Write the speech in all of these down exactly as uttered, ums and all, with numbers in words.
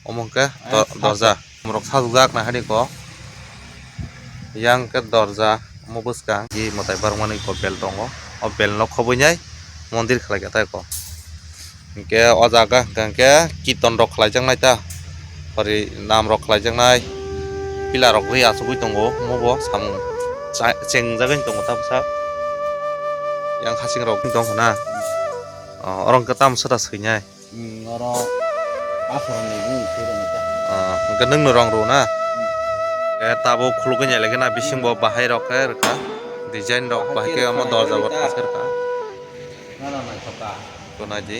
Omo hwnkhe do-, dorja. Omorok sajokjak nahariko. Yang khe dorja, omo bwskang. Di mwtai barmani ko bel tongo. O bel no khobwi nai mondir khlai kha tai ko. Hinkhe o jaga hwnkhe kirton rok khlaijaknai ta. Pori nam rok khlaijaknai. Pillar rok ri achugwi tongo. Omo bo samung cha-, chengjagwi tongo ta bwsa. Yang hasing rok tong khna. O, oro hwnkhe tamo sota swinai. Hmm, oro aphuruni bini thwi rwni ta. Ah, hwnkhe nwngno rong rw na? Hmm. Eh, tabuk khulugwi nailai khe na, bising bo bahai rok khe rwkha. Design rok bahai khe omo dorja bo thas khe rwkha. Na, na, naithok kha. Ko nai di.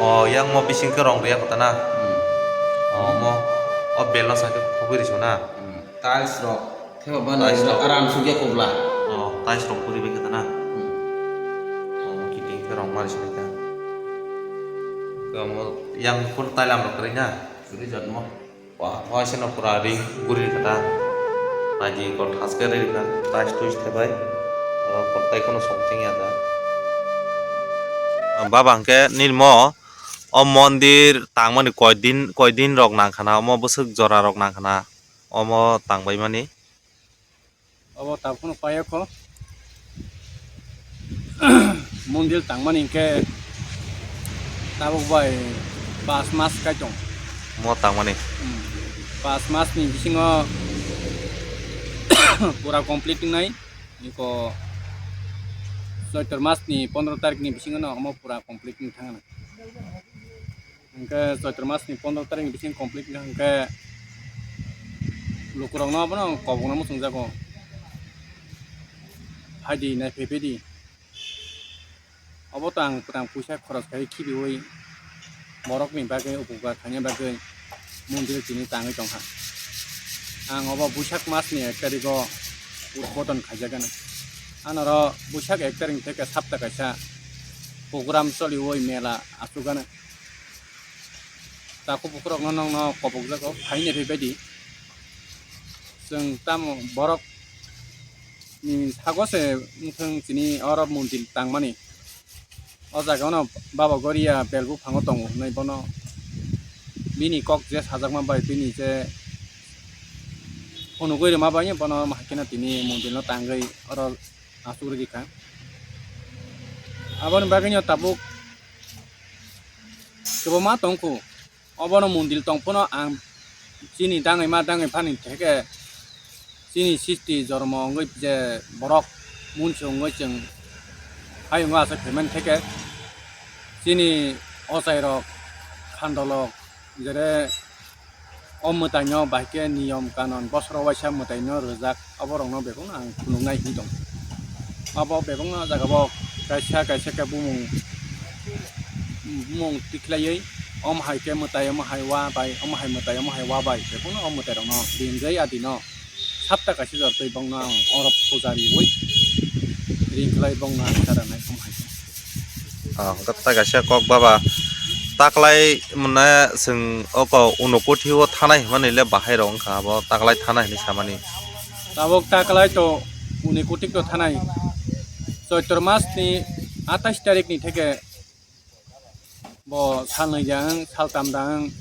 O, yang mo bising khe rong rwya kho ta na? Hmm. O, mo, o bel no sa khe khobwi rw sio na? Hmm. Tiles rok. Theba bana tiles rok. Aram sugya kobla. Oh, tiles rok puri bai kata na. Hmm. Oh, kiting khe rong mari sini ka. Kamu yang pur tailam rok kari na. Suri jat mo. Wah, wah sini pura ring guri kata. Naji kol thas khe ring ka. Tiles tuis thebai. Oh, pur tai kono song ching ya ta. Ah, baba hwnkhe nini mo o mondir tangmani koi din, koi din rok nang khana, omo bwswk jora rok nang khana. Omo tangbaimani. Obo tabuk phano paiyakho. Mondir tangmani hinkhe tabuk bai pas mas kai tong. Omo tangmani. Hmm. Pas masni bisingo pura complete wngnai. Iko Choitro masni pondro tarikni bisingo no omo pura complete wng thangna. Hwnkhe Choitro masni pondro tarikni bisingo complete wngkha hwnkhe lukurokno abono kobokna muchungjago. Phaidi, naiphaiphaidi. Obo to ang kwtal puisa khoros khai khibiui borokni bagwi upukar khaina bagwi mondir tini tangwi tongkha. Ang obo Buisak masni ek tarigo udbodon khaijagano. Anoro Buisak ek tarikni theke sapta kaisa program choliui mela achukgano. Takhuk bukhurokno nokno kobokjago, phaina phaibaidi. Chwng tamo borokni sago se wngthang chini oro mondir tangmani. O jagano Baba Goria bel buphango tongo hwnwi bono bini kok je sajakma bai bini je phunugwi rwma bai bono haikhe no tini mondirno tangwi oro achugwi rikha. Aboni bagwino tabuk kwbangma tongkhu. Obono mondir tong phano ang chini dangwi ma dangwi phani theke chini sisti jormo wngwi je borok munsi wngwi chwng hai wngwi aswk phaimani theke chini ochairok khandolok jere o mwtaino bahai khe niyom kanon bosoro waisa mwtaino rwjak. Oborokno bebakno ang phunuknai hinwi tongo. Abo bebakno o jaga o kaisa kaisa khe bumung, bumung tikhlaiwi omo hai khe mwtai, omo hai wa bai, omo hai mwtai, omo hai wa bai bebakno o mwtairokno ringwi adino sapta kaisa jora twi bongno ang oro puja riui ring khlai bongno ang cha rwnai omo hai khe. Ah, hwnkhe tai kaisa kok baba taklai mane chwng oko Unakoti o thanai hwnmani le bahai rok wngkha abo taklai thanai hinwi samani. Tabuk taklai to Unakoti to thanai. Choitro mas ni atais tarik ni theke bo salnwi dang, saltam dang.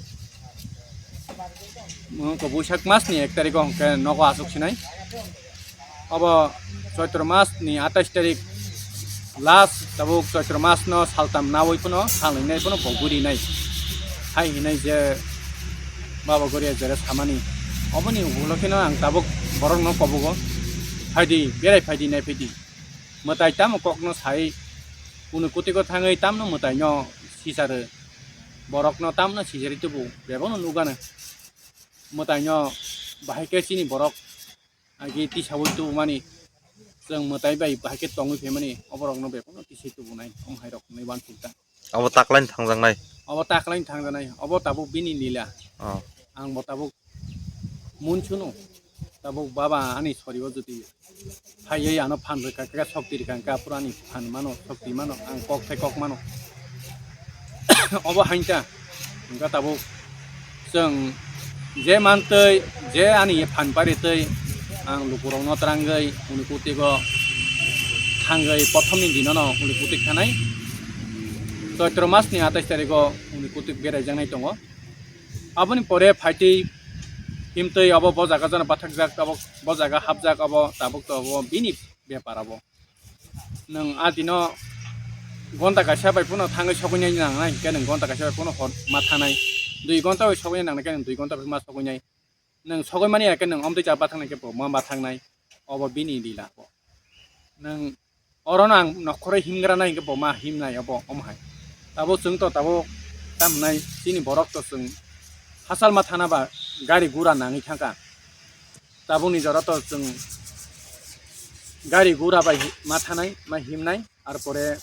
Wngkha Buisak mas ni ek tarik o hwnkhe nogo aswk sinai. Obo Choitro mas ni atais tarik last, tabuk Choitro mas no saltam nawi phano salnwi nai phano bo guri nai hai hinai je Baba Goria jere samani. Oboni ulo kheno ang tabuk borok no kobogo, phaidi, berai phaidi, nai phaidi. Mwtai tamo kok no sai, Unakoti o thangwi tamno mwtai no sicharwi, borok no tamno sicharwi tubu, bebak no nukgano. Mwtai no bahai khe chini borok agi tisaui tubumani, chwng mwtai bai bahai khe tongwi phaimani, oborokno bebakno tisai tubunai, omo hai rok hinwi uansuk ta. Abo taklaini thangjaknai. Abo taklaini thangjaknai, abo tabuk bini lila. Oh. Ang bo tabuk munsuno, tabuk baba ani soribo jodi phaiwi ano phan rwkha khe, sokti rwkha hwnkhe, aphuru ani phan mano, sokti mano, ang kok sai kok mano. Obo hain ta, hwnkhe tabuk chwng je mantwi, je ani phan paritwi, ang lukurokno twrangwi Unakoti o thangwi, prothomni dinono Unakoti thanai. Choitro masni atais tarigo Unakoti beraijaknai tongo. Aboni pore phaitwi himtwi abo bo jaga jana bathakjak, abo bo jaga hapjak, abo tabuk to abo bini bepar abo. Nwng a dino gonta kaisa bai phano thangwi sogwi nai nangnai, hwnkhe nwng gonta kaisa bai phano hor ma thangnai, dui gonta bai sogwi nai nangnai khe nwng dui gonta bai ma sogwi nai. Nwng sogwi mani ya khe nwng omtwi cha bathaknai khe bo ma bathaknai, obo bini lila bo. Nwng orono ang nokhorwi himgra nai hwnkhe bo ma himnai obo omo hai. Tabuk chwng to tabuk tamnai chini borok to chwng hachal ma thana ba gari gura nangwi thangkha. Tabukni jora to chwng gari gura bai hi-, ma thanai, ma himnai, ar pore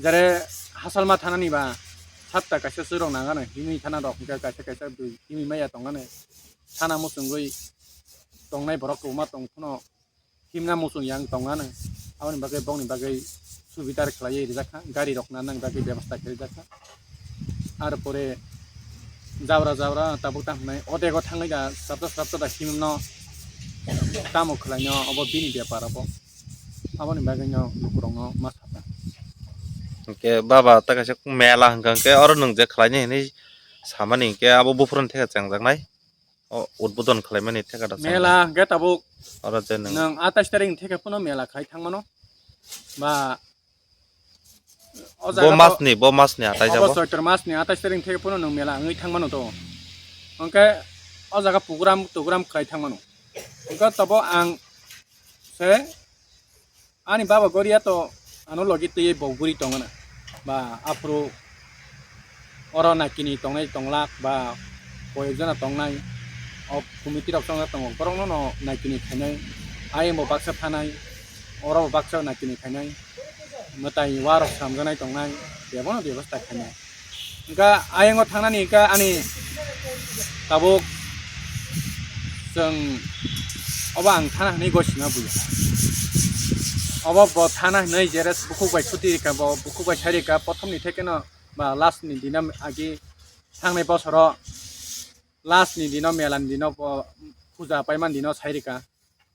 jare hachal ma thanani ba sapta kaisa chwrok nangano himwi thana rok hwnkhe kaisa kaisa bwrwi himwi maya tongmani thana muchungwi tongnai borok kwbangma tong phano himna muchung yang tongmani. Aboni bagwi bokni bagwi subidar khlaiwi rijak kha, gari rok nanani bagwi bebostha khe rijak kha. Ar pore jabra jabra tabuk tang hwnwi odego thangwi da sabta sabta da himno tamo khlaino obo bini bepar obo. Aboni bagwino lukurokno ma sakha. Hwnkhe baba ta kaisa mela hwnkha hwnkhe oro nwng je khlainai hinwi samani hwnkhe abo buphuruni theka chengjaknai. O udbodon khlaimani theka da chengjaknai. Mela hwnkhe tabuk oro je nwng nwng atais tarik ni theka phano mela khlai thangmano. Ba o bo jaga to masni, bo masni atais obo abo. Choitro masni atais tarik ni theka phano nwng mela wngwi thangmano to. Hwnkhe o jaga program, program khlai thangmano. Hwnkhe tobo ang se ani baba Goria to ano logi twiwi bo guri tongana. Ba aphuru oro naikini tongnai tonglak ba koyekjona tongnai, o committee rok chongna tongo, borokno no naikini khainai, ayang bo baksa thanai, oro bo baksa naikini khainai, mwtai warok samjaknai tongnai, bebono bebosta khainai. Hwnkha ayang o thangnani hwnkha ani tabuk chwng obo ang thana hwnwi gosima buya. Obo bo thana hwnwi jere bukhuk bai chuti rikha, bo bukhuk bai sai rikha, prothom ni thekeno ba last ni dino agi thangnai bosoro last ni dino, mela ni dino, bo puja paimani dino sai rikha.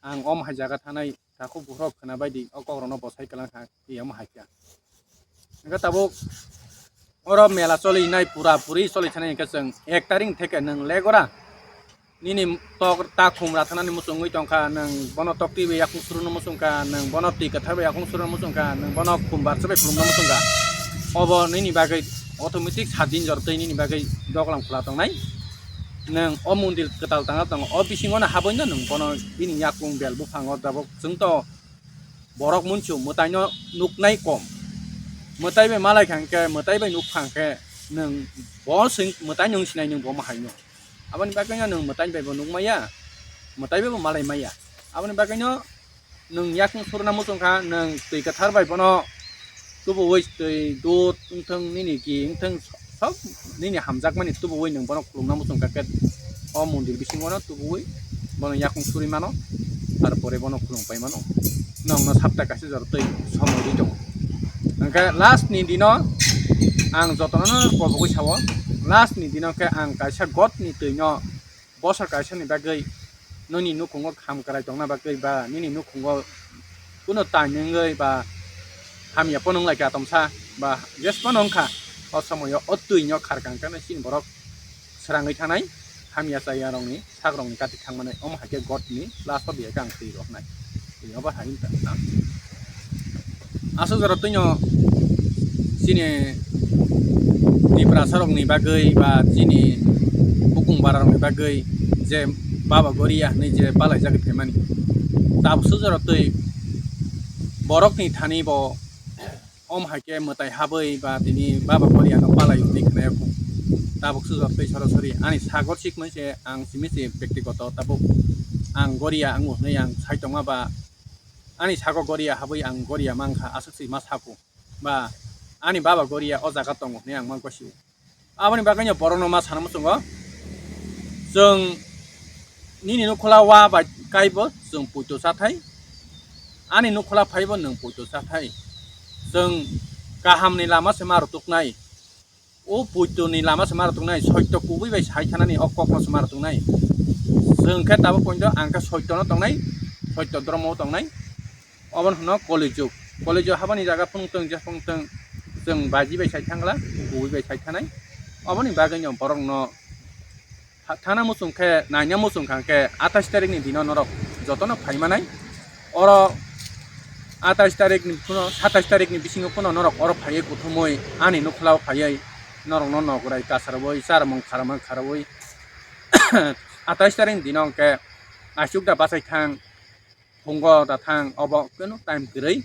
Ang om hai jaga thanai takhuk bukhuk khwna baidi o kokrokno bo sai kwlang kha, twi omo hai kha. Hwnkhe tabuk oro mela cholinai pura puri choli thanai hwnkhe chwng ek tarik theke nwng legora nini tok ta khum ra thanani muchungwi tongkha, nwng bono tok twi bai yakung suruna muchungkha, nwng bono twi kwthar bai yakung suruna muchungkha, nwng bono khum barsa bai khulumna muchungkha. Obo nini bagwi automatic sat din jor twi nini bagwi doglam khwla tongnai. Nwng o mondir kwtal tangna tongo, o bisingo no habwi no nwng bono bini yakung bel buphango tabuk chwng to borok munsu mwtaino nuknai kom. Mwtai bai malai kha hwnkhe, mwtai bai nuk kha hwnkhe nwng bo swng mwtai nwng sinai nwng bo ma hai no. Aboni bagwi no nwng mwtai bai bo nuk maya, mwtai bai bo malai maya. Aboni bagwi no nwng yakung surna muchung kha, nwng twi kwthar bai bono tubuwi twi dud wngthang, nini ki wngthang, sok nini hamjakmani tubuwi nwng bono khulumna muchung kha khe o mondir bisingo no tubuwi bono yakung suri mano, tar pore bono khulum pai mano. Nwng no sapta kaisa jora twi somoi ri tongo. Hwnkhe last ni dino ang jotono no kobogwi sao, last ni dino khe ang kaisa god ni twi no bosor kaisa ni bagwi nini nukhungo kham kwrai tongna bagwi ba nini nukhungo kuno tainwngwi ba hamya pono wnglaikha tomsa ba jes pono wngkha, o somoyo o twino kharkang khe chini borok srangwi thanai hamya chaya rokni sak rokni kati thangmani omo hai khe god ni last o biyai khe ang twi roknai. Twi obo hai wngkha. Aswk jora twino chini Tiprasa rokni bagwi ba chini bukung bara rokni bagwi je Baba Goria hinwi je balaijagwi phaimani, tabuk swk jora twi borokni thani bo om hai khe mwtai habwi ba tini Baba Goria no balai hinwi khwnai o. Tabuk swk jora twi sorasori ani sagor sikmai se ang simi se bektigoto tabuk ang Goria wngo hinwi ang sai tongma ba ani sago Goria habwi ang Goria mankha aswk se ma saku. Ba ani baba Goria o jaga tongo hinwi ang ma gosio. Aboni bagwino borokno ma sana muchungo, chwng nini nukhula wa bai kaibo chwng poito chathai, ani nukhula phaibo nwng poito chathai. Chwng kahamni lama se ma rwtuknai, o poitoni lama se ma rwtuknai, soito kubui bai sai thanani o kokno se ma rwtuknai. Chwng khe tabuk poito ang khe soitono tongnai, soito dhormo tongnai. Obono hwno Koli Jug. Koli Jug habani jaga phung tong, je phung tong, chwng baji bai sai thangla, kubui bai sai thanai. Oboni bagwino borokno tha-, thana muchung khe, naina muchung kha khe atais tarikni dino norok jotono phai manai. Oro atais tarikni phano, satais tarikni bisingo phano norok oro phaiwi kuthumwi ani nukhlao phaiwi norokno nograi kasarwi, charmung kharmung kharwi atais tarikni dino hwnkhe aswk da bachai thang, phungo da thang, obo kunu time kwrwi.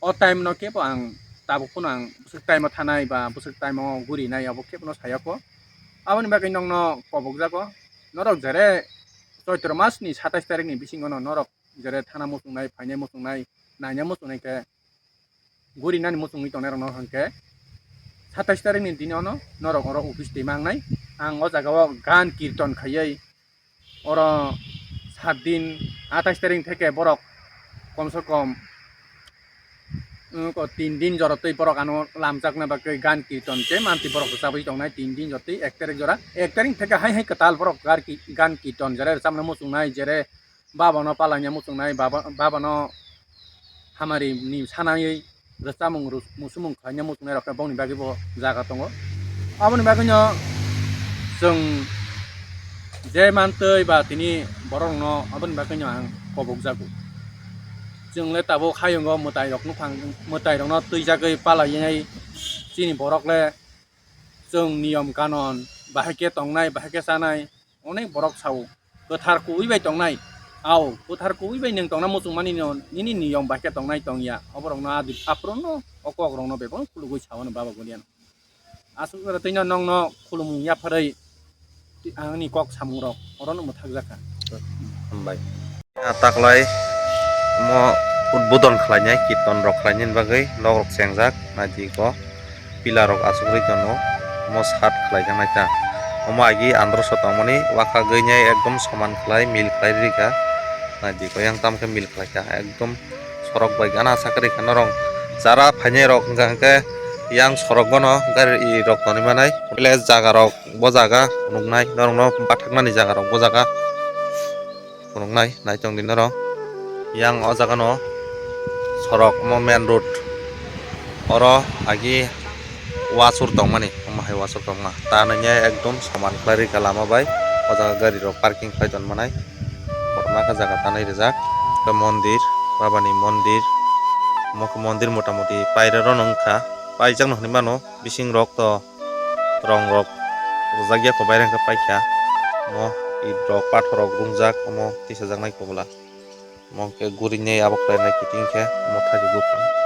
O time no kebo ang tabuk phano ang bwswk time o thanai ba bwswk time o gurinai, obo kebo no sayako. Aboni bagwi nokno kobokjago. Norok jere Choitro mas ni satais tarikni bisingo no norok jere thana muchungnai, phainai muchungnai, naina muchungnai khe gurinani muchungwi tongnai rokno hwnkhe satais tarikni dino no norok oro office twi mangnai. Ang o jaga o gan kirton khaiwi oro sat din, atais tarik theke borok komse kom, mm, ko tin din jora twi borok ano lamjakna bagwi gan kirton tei mantwi borok rwchabwi tongnai tin din jora twi ek tarik jora. Ek tarik theke hai hai kwtal borok gar ki-, gan kirton jere rwchabna muchungnai, jere babano palaina muchungnai, baba, babano hamari ni sanaiwi rwchapmung rw-, musumung khlaina muchungnai rok khe bongni bagwi bo jaga tongo. Aboni bagwino chwng je mantwi ba tini borok rokno aboni bagwino ang kobok jago. Chwng le tabuk hayungo mwtai rok nukhang, mwtai rokno twijagwi palaiwi chini borok le chwng niyom kanon bahai khe tongnai, bahai khe chanai. Onek borok sao, kwthar kubui bai tongnai. Ao, kwthar kubui bai nwng tongna muchungmani no, nini niyom bai khe tongnai tongya. Oborokno adi, aphuru no, o kok rokno bebak khulugui sao no baba goniano. Aswk jora twino nokno khulumung yapharwi, twi-, ani kok samung rok, oro no mwthak jakha. Hambai. Taklai mo udbodon khlainai, kirton rok khlainani bagwi nok rok chengjak, naidi ko. Pila rok asugwi tono, omo sat khlai jaknai ta. Omo agi androso tongmani, wakha gwnai ekdom soman khlai, mil khlai rikha. Naidi ko yang tamo khe mil khlai kha, ekdom sorok bai gana sakha rikha norok. Jara phainai rok hwnkha hwnkhe yang sorok bono gari rok tonwi manai. Bele jaga rok, bo jaga phunuknai, norokno bathaknani jaga rok bo jaga. Phunuknai, naitong di norok. Yang o jaga no sorok, omo main road. Oro agi wasur tongmani, omo hai wasur tongma. Ta nangya ekdom soman khlai rikha lama bai. O jaga gari rok parking khlai tonmanai. Kotorma khe jaga tanwi rijak. Khe mondir, babani mondir. Omo khe mondir motamuti pairero no wngkha. Paijak no hinwi mano, bising rok to. Rong rok rwjak ya kho, bairang khe paikha. Omo it rok, pathor rok rungjak, omo tisajaknai kobla. Omo khe gurinai abo khlainai kiting khe omo thagi buphang.